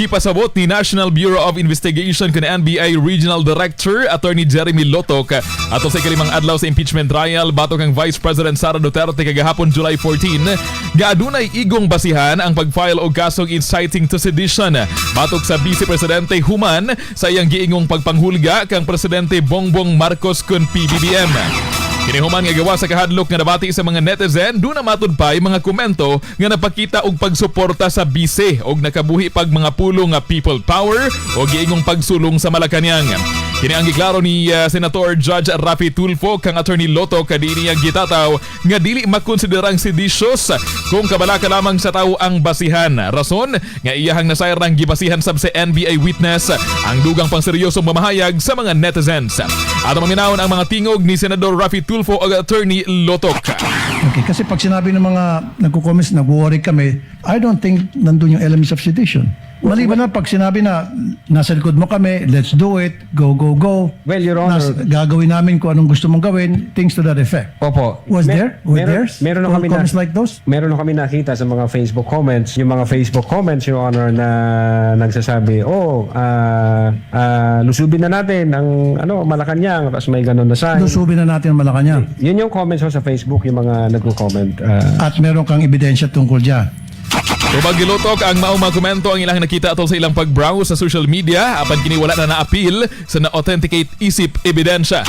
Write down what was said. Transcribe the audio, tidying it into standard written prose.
Gipasabot ni National Bureau of Investigation kun NBI Regional Director Attorney Jeremy Lotok ato sa ikalimang adlaw sa impeachment trial batok ang Vice President Sara Duterte kagahapon, July 14, nga adunay igong basihan ang pag-file og kasong inciting to sedition batok sa Vice Presidente human sa iyang giingong pagpanghulga kang Presidente Bongbong Marcos kun PBBM. Kini human nga gawa sa kahadlok nga nabati sa mga netizen, duna matud pay mga komento nga napakita og pagsuporta sa bise og nakabuhi pag mga pulong nga people power o giingong pagsulong sa Malacañang. Kini ang giklaro ni Senator Judge Raffy Tulfo kang Attorney Lotok kadini ang gitataw nga dili makonsiderang seditious kung kabalaka lamang sa tao ang basihan. Rason nga iyahang nasayran gibasihan sab sa NBI witness ang dugang pangseryosong mamahayag sa mga netizens. Ato maminawon ang mga tingog ni Senador Raffy Tulfo ug Attorney Lotok. Okay, kasi pag sinabi ng mga nagko-comments, nag-worry kami, I don't think nandun yung elements of sedition. Maliban na pag sinabi na nasa likod mo kami, let's do it, go, go, go. Well, Your Honor- Gagawin namin kung anong gusto mong gawin, things to that effect. Opo. Was there? Were there Meron na kami na, comments like those? Meron na kami nakita sa mga Facebook comments, yung mga Facebook comments, Your Honor, na nagsasabi, "Oh, lusubin na natin ang ano, Malacañang," tapos may ganun na sign. Lusubin na natin ang Malacañang. Yun yung comments ko sa Facebook, yung mga nagko-comment. At meron kang ebidensya tungkol dyan. Tubag ni Lotok, ang maong mga komento ang ilang nakita atol sa ilang pag-browse sa social media apan kini wala na na-appeal sa na-authenticate isip ebidensya.